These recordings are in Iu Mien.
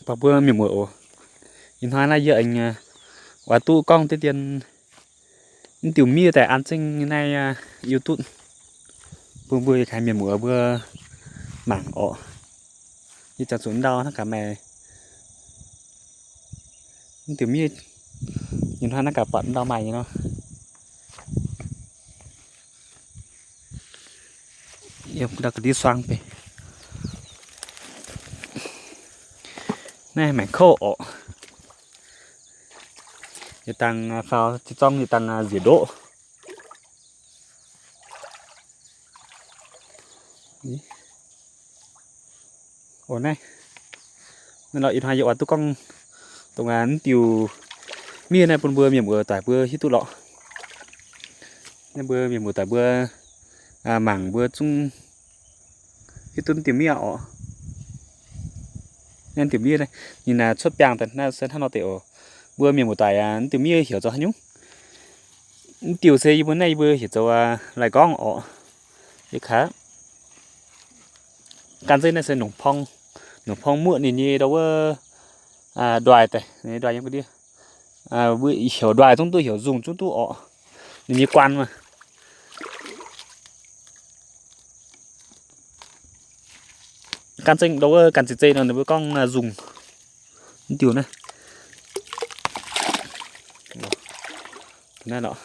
Baac mbuo mienh muoz oc, ih hnoi naaiv yie aengx oix duqv gorngv deix dien mv diuh miev daaih an zengv naaiv YouTube bun mbuo yietc kaaix mienh muoz mbuo mangc orqc. Yie ziangh zuqc ndau naaiv gaax maaih mv diuh miev, ih hnoi naaiv gaax buatc ndau maaih nyei nor. Ndau ga'ndiev suang beiv. Naaiv maengc kouv orqc. Yietc dangh faaux ziex zorng, yietc dangh nziex ndoqv. Oc, naaiv, naaiv lorqc, ih hnoi yie oix duqv gorngv dongh mv diuh miev naaiv bun mbuo mienh muoz doic mbuo hiuv duqv lorqc. Naaiv mbuo mienh muoz doic mbuo mangc mbuo zungv hiuv duqv mv diuh miev orqc. Naaiv diuh miev naaiv, ninh cuotv biangh daaih naaiv se hnangv nor deix oc. Mbuo mienh muoz doic, mv diuh miev heuc zoux haaix nyungc? Mv diuh se yie mbuo naaiv yie mbuo heuc zoux lai-nqorngv orqc. Yie kaav gan zeiv naaiv se nongc porng, nongc porng muoqv ninh nyei ndau wuov ndoih daaih, ndoih yiem ga'ndiev. Mbuo heuc ndoih zungv duqv, heuc nzungh zungv duqv orqc. Ninh nyei guaan maah. Gan zengv ndau wuov gan zeiv zeiv nor ninh mbuo gorngv nzungh. Mv diuh naaiv, naaiv lorqc.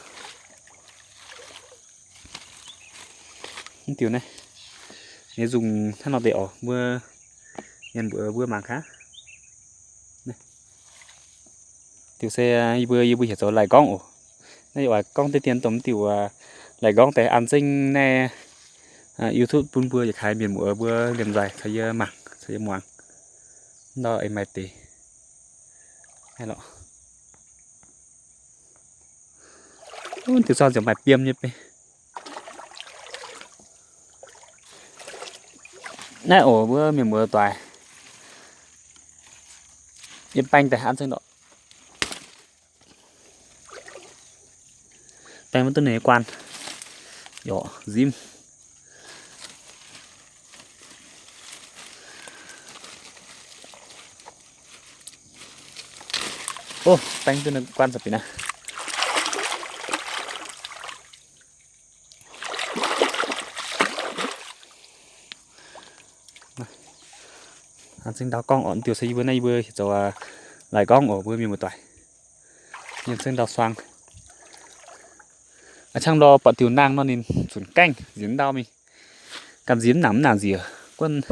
Mv diuh naaiv, ninh nzungh hnangv nor deix orqc, mbuo mienh mbuox mbuo mangc gaax. Diuh se yie mbuo, yie mbuo heuc zoux lai-nqorngv oc. Naaiv yie oix gorngv deix dien dongh mv diuh lai-nqorngv daaih an zengv naaiv YouTube bun mbuo yietc kaaix mienh muoz mbuo liemh nzaaih caux yie mangc caux yie muangx. Ndau aengx maaih deix. Diuh zorng ziouc maaih biem nyei beiv. Naaiv oc, mbuo mienh muoz doic, yie baeng daaih an zengv lorqc. Baeng maiv duqv ninh nyei guaan, yaac nzimv. Ov, baeng duqv ninh guaan za'biec naaiv. An zengv ndau gorngv orqc. Diuh se yie mbuo naaiv yie mbuo heuc zoux lai-nqorngv oc, mbuo mienh muoz doic. Yie zengv ndau suang. A'ciangv lorh buatc diuh naang nor ninh zunc gaengh nziex ndau mingh. Gamh nziex mv nangc mv nangc nziex, guonv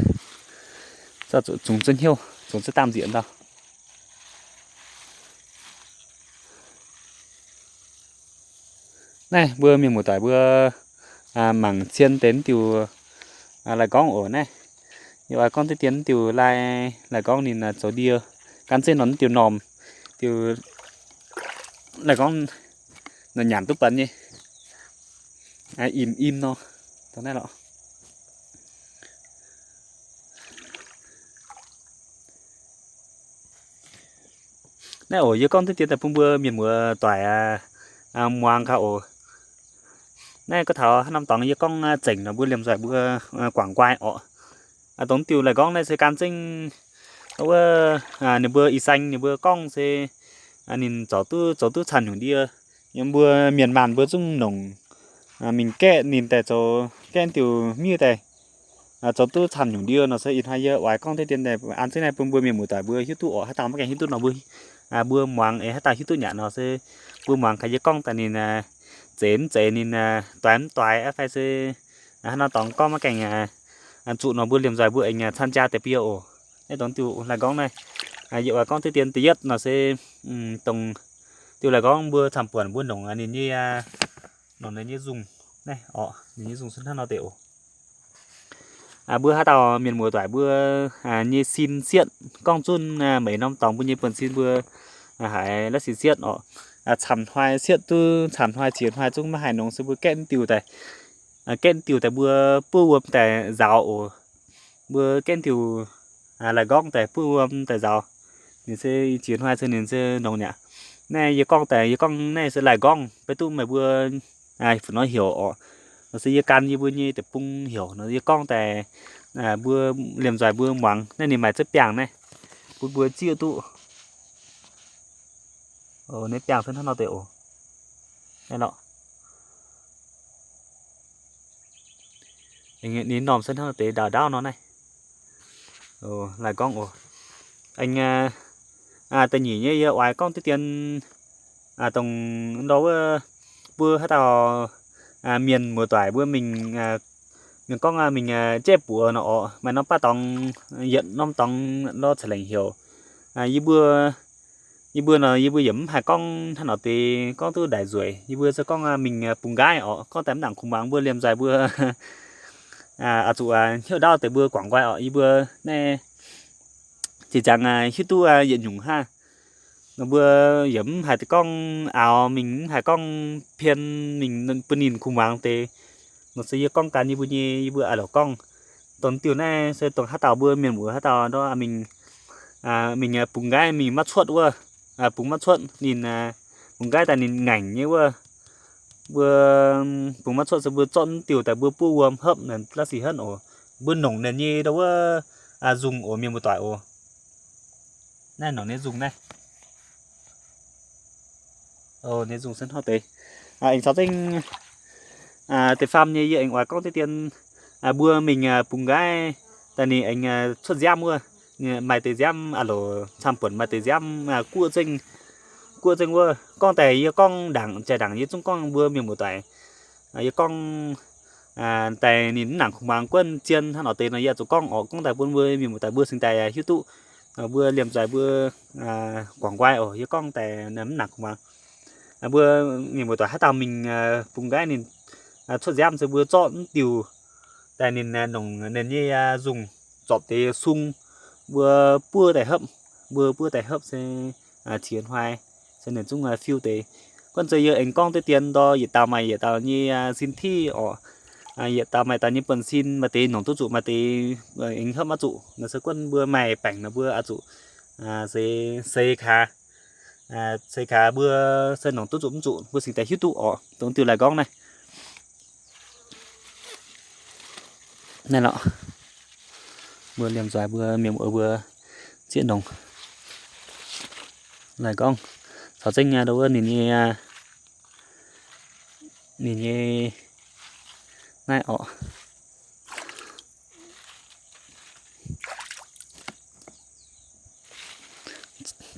zungx zunv hnyouv, zungx zunv daamh nziex ndau. Naaiv mbuo mienh muoz doic mbuo mangc zien deix mv diuh lai-nqorngv oc. Naaiv yie oix gorngv deix dien mv diuh lai, lai-nqorngv ninh zoux ndie gan zengv nor mv diuh normh, diuh lai-nqorngv nor nyanc duqv benx nyei, im im nor, dongh naaiv lorqc. Naaiv oc, yie gorngv deix dien daaih bun mbuo mienh muoz doic muangx gaax oc. Naaiv gorngv taux haaix norm dorngx yie gorngv zengc nor mbuo liemh nzoih mbuo guangc nquaai orqc. Dongh diuh lai-nqorngv naaiv se gan zengv wuov, ninh mbuo ih saeng ninh mbuo gorngv se ninh zoux duqv, zoux duqv camv nyungc ndie. Yiem mbuo mienh maanh mbuo zungv nongc mingh gaeqv ninh daaih zoux, gaeqv diuh miev daaih zoux duqv camv nyungc ndie nor se ih hnoi yie oix gorngv deix dien daaih an zengv naaiv bun mbuo mienh muoz doic mbuo hiuv duqv orqc. Haaix dauh maiv gaengh hiuv duqv nor mbuo, mbuo muangx, eix haaix dauh hiuv duqv nyanc nor se mbuo muangx gaax yie gorngv daaih ninh zeiz mv zeiz, ninh doix mv doix fai se haaix norm dorngx gorngv maiv gaengh zuqc nor mbuo liemh nzoih mbuo aengx camv jaa deix bie oc. Naaiv dongh diuh lai-nqorngv naaiv, yie oix gorngv deix dien da'yietv nor se dongh diuh lai-nqorngv mbuo camv buonc mbuo nongc ninh nyei, nongc ninh nyei nzungh naaiv orqc, ninh nyei nzungh se hnangv nor deix oc. Mbuo haaix dauh mienh muoz doic mbuo nyei sin sietv gorngv zunv meix norm dorngx mbuo nyei buonv-sin mbuo haiz la'sic sietv orqc. Camv hnoi sietv duqv camv hnoi ziex hnoi zungv maiv haih nongx se mbuo gaeqv diuh daaih, gaeqv diuh daaih mbuo buov wuom daaih nzaaux oc. Mbuo gaeqv diuh lai-nqorngv daaih buov wuom daaih nzaaux, ninh se ziex hnoi se ninh se nongx aqv. Naaiv yie gorngv daaih, yie gorngv naaiv se lai-nqorngv, beiv duqv meih mbuo fu nor heuc orqc. Nor se yie gan yie mbuo nyei deic-bung heuc nor, yie gorngv daaih mbuo liemh nzoih mbuo muangx. Naaiv ninh maaih ziex biangh naaiv. bun mbuo zieqv duqv. Naaiv biangh se hnangv nor deix oc. Naaiv lorqc. Ninh normh se hnangv nor deix ndaauv ndaauv nor naaiv. Laaix gorngv oc. Aengx da'nyeic nyei yie oix gorngv diqv dien dongh ndau wuov mbuo haaix dauh mienh muoz-doic mbuo mingh, mingh gorngv mingh jaiv buoz nor orqc, maaih norm baav dorngx, yietc norm dorngx lorz ca'lengc heuc. Yie mbuo, yie mbuo nor yie mbuo yaac mv haih gorngv hnangv nor deix gorngv duqv ndaaic nzueic. Yie mbuo se gorngv mingh bungx nqaiv orqc, gorngv daaih mv nangc kungx muangx mbuo liemh nzoih mbuo oix zuqc hnyouv ndaauv deix mbuo guangc nqoi orqc. Yie mbuo naaiv zinh ziangx hiuv duqv yietc nyungc hnangv. Nor mbuo yaac mv haiz gorngv aaux mingh, mv haiz gorngv pien mingh bun ninh kungx muangx deix. Nor se yie gorngv gan yie mbuo nyei, yie mbuo a'loc gorngv. Dongh diuh naaiv se dongh haaix dauh mbuo mienh muoz haaix dauh ndortv mingh, mingh bungx nqaiv mingh maiv cuotv wuov, bungx maiv cuotv ninh, bungx nqaiv daaih ninh ngaengc nyei wuov. Mbuo bungx maiv cuotv se mbuo zorqv mv diuh daaih mbuo buov wuom hopv naaic la'sic henv oc. Mbuo nongc ninh nyei ndau wuov nzungh oc, mienh muoz-doic oc. Naaiv nongc ninh nzungh naaiv. Ninh nzungh se hnangv deix. Aengx caux zengv deix faam nyei yie aengx oix gorngv diqv dien, mbuo mingh bungx nqaiv daaih ninh aengx cuotv nziaamv wuov. Maaih deix nziaamv a'loc camv-buonc, maaih deix nziaamv guoqv zengv, guoqv zengv wuov. Gorngv daaih yie gorngv ndaangc jaaix ndaangc yie zungv gorngv mbuo mienh muoz-doic, yie gorngv daaih ninh mv nangc kungx muangx guonv zien hnangv nor deix nor yie zuqc gorngv oc. Gorngv daaih bun mbuo mienh muoz-doic mbuo cingx daaih hiuv duqv, mbuo liemh nzoih mbuo guangc nqoi oc. Yie gorngv daaih mv nangc kungx muangx. Mbuo mienh muoz-doic haaix dauh mingh bungx nqaiv ninh cuotv nziaamv se mbuo zorqv mv diuh daaih ninh nongc ninh nyei nzungh zorpc deix sung, mbuo buov daaih hopv, mbuo buov daaih hopv se qiex hnoi se ninh zungv fiuv deix. Gunv se yie aengx gorngv diqv dien ndor yietc dauh maaih yietc dauh nyei sin tiqv oc. Yietc dauh maaih dauh nyei buonv-sin, maaih deix nongc duqv zuqc, maaih deix aengx hopv maiv zuqc. Nor se gunv mbuo maaih baengc nor mbuo oix zuqc seix, seix kaax, seix kaax mbuo se nongc duqv zuqc mv zuqc mbuo cingx daaih hiuv duqv oc. Dongh diuh laaix gorngv naaiv, naaiv lorqc, mbuo liemh nzoih mbuo mienh muoz mbuo zieqv nongc laaix gorngv caux zengv nyei ndau wuov ninh nyei, ninh nyei naaiv oc.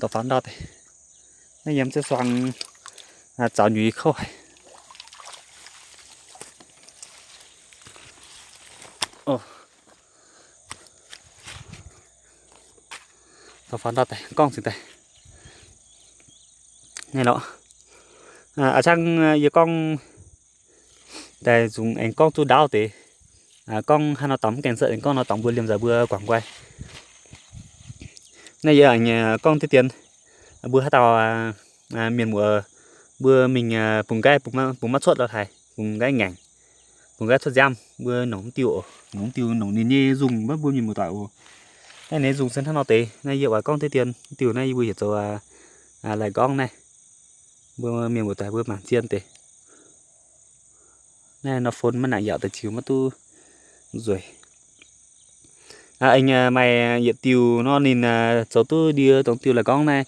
Da'faanh ndau deix, naaiv yiem ziouc suang zaux nyuiz kouv haic. Da'faanh ndau deix gorngv cingx daaih naaiv lorqc. A'cangv yie gorngv daaih nzungh aengx gorngv duqv ndaauv deix, gorngv haaix nor dorngx mv gaengh cuotv aengx gorngv nor dorngx mbuo liemh nzoih mbuo guangc nqoi. Naaiv yie aengx gorngv diqv dien, mbuo haaix dauh mienh muoz mbuo mingh bungx nqaiv bungx maiv cuotv lorh haaix, bungx nqaiv ngaengc, bungx nqaiv cuotv nziaamv, mbuo nongc mv diuh oc, nongc mv diuh nongc ninh nyei nzungh maiv mbuo mienh muoz-doic oc. Naaiv ninh nyei nzungh se hnangv nor deix. Naaiv yie oix gorngv diqv dien diuh naaiv yie mbuo heuc zoux laaix nqorngv naaiv, mbuo mienh muoz-doic mbuo mangc zien deix. Naaiv nor phone maiv nangc yaac deix ziux maiv duqv nzueic. Aengx maaih yietc diuh nor ninh zoux duqv ndie dongh diuh laaix nqorngv naaiv.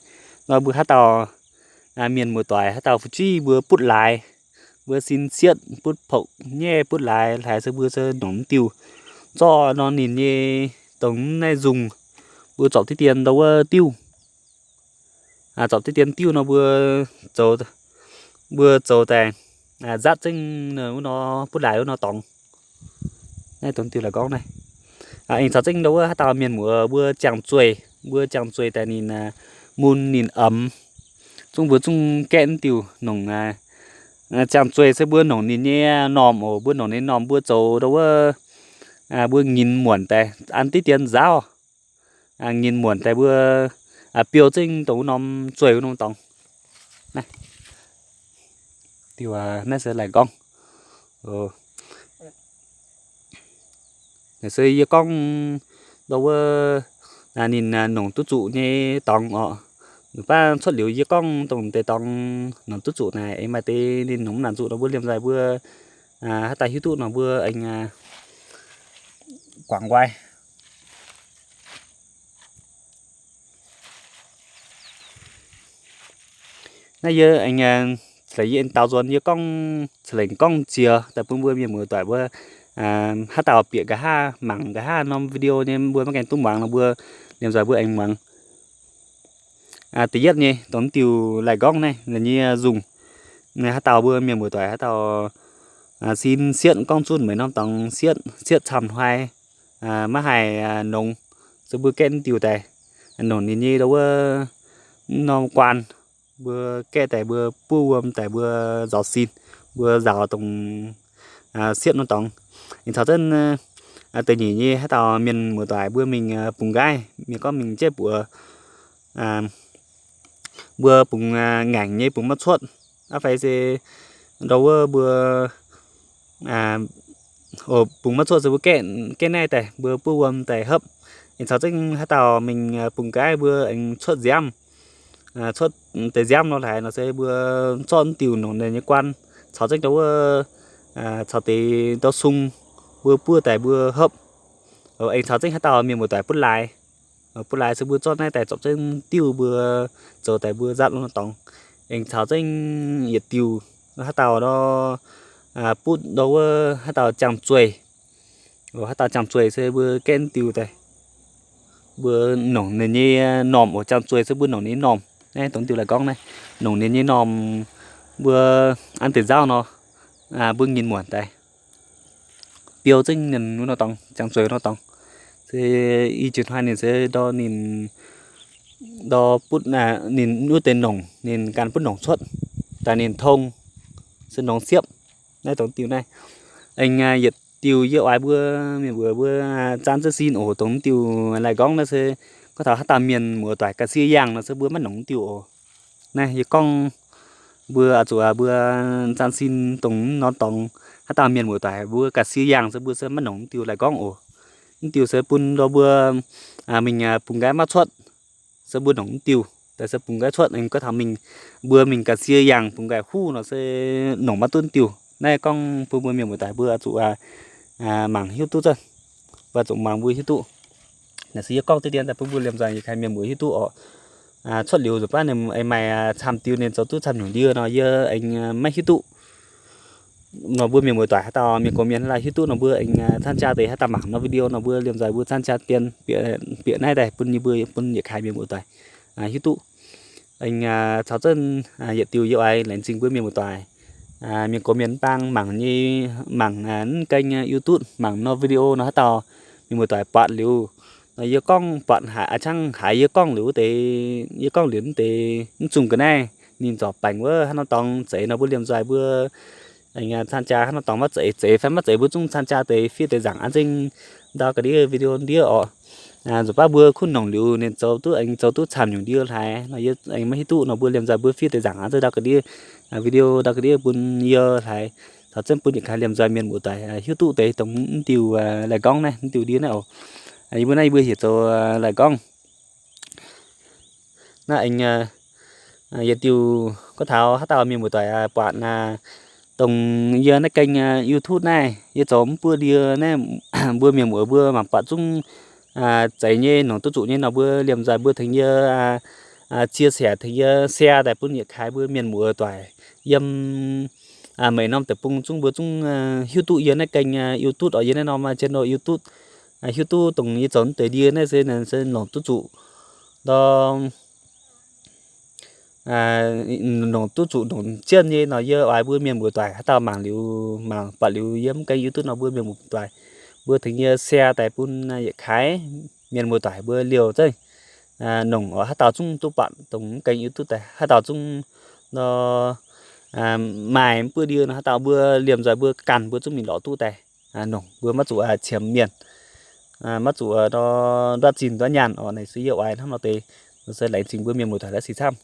Nor mbuo haaix dauh mienh muoz-doic haaix dauh fu'jueiv mbuo butv laaix, mbuo sin sietv butv pokv nyei butv laaix, laaix se mbuo se nongc mv diuh zorqv nor ninh nyei dongh naaiv nzungh, mbuo zorpc diqv dien ndau wuov diuh, zorpc diqv dien diuh nor mbuo zoux, mbuo zoux daaih nzatv zengv wuov nor butv laaix wuov nor dorngx. Naaiv dongh diuh laaix nqorngv naaiv. Aengx caux zengv ndau wuov haaix dauh mienh muoz mbuo ziangh zueih, mbuo ziangh zueih daaih ninh mun ninh emx, zungv mbuo zungv gaeqv diuh nongc. Ziangh zueih se mbuo nongc ninh nyei normh oc, mbuo nongc ninh normh mbuo zoux ndau wuov, mbuo nyinz muonc daaih an diqv dien nzaauv, nyinz muonc daaih mbuo biou zengv dongh wuov norm zueih wuov norm dorngx. Naaiv diuh naaiv se laaix nqorngv. Naaiv se yie gorngv ndau wuov ninh nongc duqv zuqc nyei dorngx oc. Baav cuotv liuz yie gorngv dongh deix dorngx nongc duqv zuqc naaic, aengx maaih deix ninh nongc mv nangc zuqc nor mbuo liemh nzaaih mbuo haaix daaih hiuv duqv nor mbuo aengx guangc nqoi. Naaiv yie aengx, laaix yie aengx daux nzuonx yie gorngv, ca'lengc gorngv ziex daaih bun mbuo mienh muoz-doic mbuo haaix dauh bieqc nqa'haav mangc nqa'haav norm video nyei mbuo maiv gaengh duqv muangx nor mbuo liemh nzoih mbuo aengx muangx. Da'yietv nyei dongh diuh lai-nqorngv naaiv, ninh nyei nzungh, haaix dauh mbuo mienh muoz-doic haaix dauh sin sietv gorngv zunv meih norm dorngx sietv, sietv camv hnoi, maiv haih nongx, se mbuo gaeqv diuh daaih, nongc ninh nyei ndau wuov norm guaan, mbuo gaeqv daaih mbuo buov wuom daaih mbuo nzaaux sin, mbuo nzaaux dongh sietv norm dorngx. Aengx caux zengv da'nyeic nyei haaix dauh mienh muoz-doic mbuo mingh bungx nqaaiv, mienh gorngv mingh jaiv buoz, mbuo bungx ngaengc nyei bungx maiv cuotv, aqv fai se ndau wuov mbuo bungx maiv cuotv se mbuo gaeqv naaiv daaih mbuo buov wuom daaih hopv. Aengx caux zengv haaix dauh mingh bungx nqaaiv mbuo aengx cuotv nziaamv, cuotv deix nziaamv nor laaix nor se mbuo zorqv diuh nongc ninh nyei guaan, caux zengv ndau wuov, caux deix ndau sung, mbuo buov daaih mbuo hopv. Aengx caux zengv haaix dauh mienh muoz-doic butv laaix, butv laaix se mbuo zorqv naaiv daaih zorpc zengv diuh mbuo zoux daaih mbuo nzatv norm dorngx. Aengx caux zengv yietc diuh haaix dauh nor butv ndau wuov haaix dauh jangx-zueih, haaix dauh jangx-zueih se mbuo gaeqv diuh daaih mbuo nongc ninh nyei normh oc. Jangx-zueih se mbuo nongc ninh nyei normh. Naaiv dongh diuh lai-nqorngv naaiv, nongc ninh nyei normh, mbuo an deix nzauv nor, mbuo nyinh muonc daaih biou zengv ninh wuov norm dorngx, jangx-zueih norm dorngx. Se i jiex hnoi ninh se ndau ninh, ndau butv ninh wuov deix nongc ninh ganh butv nongc cuotv daaih ninh tong se nongx siepv. Naaiv dongh diuh naaiv. Aengx yietc diuh yie oix mbuo mienh muoz mbuo zanc zengv sin oc. Dongh diuh lai-nqorngv naaiv se gorngv taux haaix dauh mienh muoz-doic ga'sie yangh nor se mbuo maiv nongc diuh oc. Naaiv yie gorngv mbuo oix zuqc mbuo zanc sin dongh norm dorngx, haaix dauh mienh muoz-doic mbuo ga'sie yangh se mbuo se maiv nongc diuh lai-nqorngv oc. Mv diuh se bun ndau mbuo mingh bungx nqaaiv maiv cuotv se mbuo nongc mv diuh. Daaih se bungx nqaaiv cuotv, gorngv taux mingh, mbuo mingh ga'sie yangh bungx nqaaiv huv nor se nongc maiv duqv diuh. Naaiv gorngv bun mbuo mienh muoz-doic mbuo zuqc mangc hiuv duqv zengv, mbuo zuqc mangc mbuo hiuv duqv. Naaiv se yie gorngv deix dien daaih bun mbuo liemh nzoih yietc kaaix mienh muoz hiuv duqv oc. Cuotv liuz nzuqc baav ninh aengx maaih camv diuh ninh zoux duqv camv nyungc ndie nor yie aengx maiv hiuv duqv. Nor mbuo mienh muoz-doic haaix dauh mienh gox mienh haaix lauh hiuv duqv nor mbuo aengx camv jaa deix, haaix dauh mangc nor video nor mbuo liemh nzoih mbuo camv jaa dien bieqc naaiv daaih bun yie mbuo, bun yietc kaaix mienh muoz-doic hiuv duqv. Aengx caux zengv yietc diuh yie oix laengz zingh mbuo mienh muoz-doic, mienh gox mienh mv bang mangc nyei, mangc mv kênh YouTube, mangc nor video nor haaix dauh mienh muoz-doic buatc liuz, nor yie gorngv buatc haiz, a'ciangv haiz yie gorngv liuz wuov deix, yie gorngv liuz wuov deix mv zungh ga'naaiv ninh zorc baengc wuov haaix nor dorngx zeiz nor mbuo liemh nzoih mbuo camv jaa haaix nor dorngx maiv zeiz, zeiz fai maiv zeiz mbuo zungv camv jaa deix fiev deix nzaangc an zengv ndau ga'ndiev video ndiev oc. Nzuqc baav mbuo kuv nongc liuz ninh zoux duqv, aengx zoux duqv camv nyungc ndie hlaaix nor yie aengx maiv hiuv duqv nor mbuo liemh nzoih mbuo fiev deix nzaangc an zengv ndau ga'ndiev video ndau ga'ndiev bun yie hlaaix. Caux zengv bun yietc kaaix liemh nzoih mienh muoz-doic hiuv duqv deix dongh mv diuh lai-nqorngv naaiv, mv diuh ndie naaiv oc. Yie mbuo naaiv yie mbuo heuc zoux lai-nqorngv. Naaiv aengx yietc diuh gorngv taux haaix dauh mienh muoz-doic buatc dongh yie naaiv kênh YouTube naaiv, yie zoux mv buov ndie naaiv, mbuo mienh muoz mbuo mangc buatc zungv zeiz nyei, nongc duqv zuqc nyei nor mbuo liemh nzoih mbuo tengx yie chia sẻ, tengx yie share daaih bun yietc kaaix mbuo mienh muoz-doic yiem meih norm deic-bung zungv mbuo zungv hiuv duqv yie naaiv kênh YouTube oc, yie naaiv norm channel YouTube, hiuv duqv dongh yie zoux deix ndie naaiv se, se nongc duqv zuqc, ndau nongc duqv zuqc nongc jienv nyei nor yie oix mbuo mienh muoz-doic haaix dauh mangc liuz, mangc buatc liuz yiem kênh YouTube nor mbuo mienh muoz-doic mbuo tengx yie share daaih bun yietc kaaix mienh muoz-doic mbuo liouh zengv nongc oc. Haaix dauh zungv duqv buatc dongh kênh YouTube daaih, haaix dauh zungv nor maaih mv buov ndie nor haaix dauh mbuo liemh nzoih mbuo ganh mbuo zungv mingh lorz duqv daaih nongc, mbuo maiv zuqc qiemx mienh, maiv zuqc nor nduov zinh nduov nyaanh oc. Naaiv se yie oix hnangv nor deix, se laengz zingh mbuo mienh muoz-doic la'sic camv.